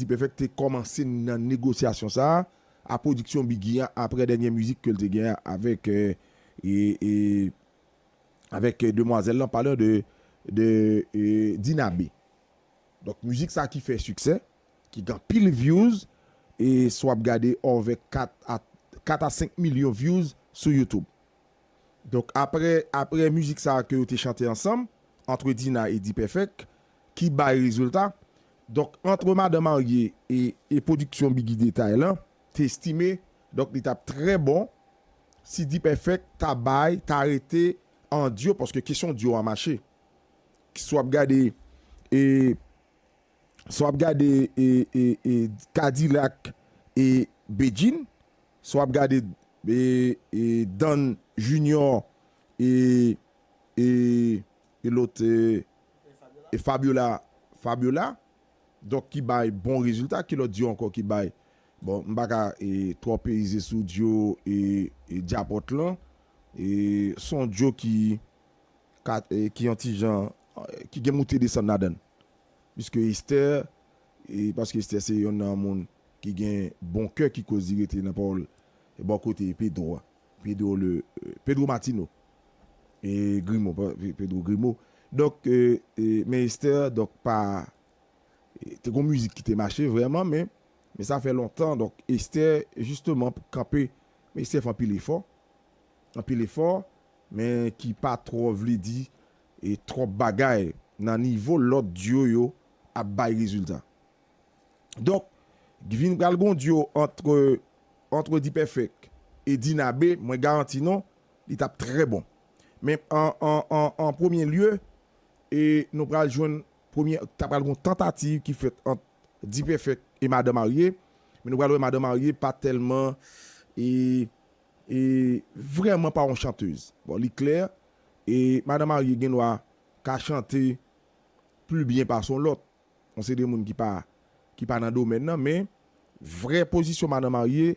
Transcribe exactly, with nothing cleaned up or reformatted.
D-Perfect te kòmanse nan negosyasyon sa a, a pwodiksyon Biggy a, apre dènye mizik ke l te gen avèk, e, e, e, avèk, e, demwazèl lan, palan de, de, e, Dina B. Donk, mizik sa ki fè siksè, ki gen anpil views, e si w ap gade, over kat a, kat a senk milyon views sou YouTube. Donk, apre, apre mizik sa a ke yo te chante ansanm, antre Dina e D-Perfect, ki bay rezilta. Donk, antre Madan Marye e, e pwodiksyon Biggy Detay lan, te estime, donk, li t ap trè bon si D-Perfect ta bay, ta rete an dyo, paske kesyon dyo a mache. Si w ap gade, e, si w ap gade, e, e, e, K-Dilak e Bedjine, si w ap gade, e, e, Dan Junior e, e, e lòt, e, e Fabiola, Fabiola, donk ki bay bon rezilta, ki lòt dyo ankò ki bay. Bon, m pa ka, e, twòp ize sou dyo e, e Djapòt lan. E, se yon dyo ki, ka, e, ki yon ti jan, e, ki gen moute desann ladan l. Piske Esther, e, paske Esther se yonn nan moun ki gen bon kè ki koz li rete nan pawòl, e, bò kote Pedro a. Pedro le, e, Pedro Martino. E Grimaud, pa, Pe-, Pedro Grimaud. Donk, e, e, men Esther, donk, pa, e, te gon mizik ki te mache vrèman, men, men sa fè lontan. Donk, Esther, jisteman, kanpe, men Esther fè anpil efò. Anpil efò, men ki pa twò vle di, e, twòp bagay nan nivo lòt dyo yo ap bay rezilta. Donk, vin pral gon dyo antre, antre D-Perfect e Dina B, mwen garanti nou, li t ap trè bon. Men an, an, an, an premye lye, e nou pral jwenn premye, ta pral gon tantativ ki fèt ant D-Perfect e Madan Marye. Men nou pral wè Madan Marye pa tèlman, e, e vrèman pa yon chantèz. Bon, li klè, e Madan Marye gen dwa ka chante pli byen pase yon lòt. Yon seri de moun ki pa, ki pa nan domèn nan, men vrè pozisyon Madan Marye,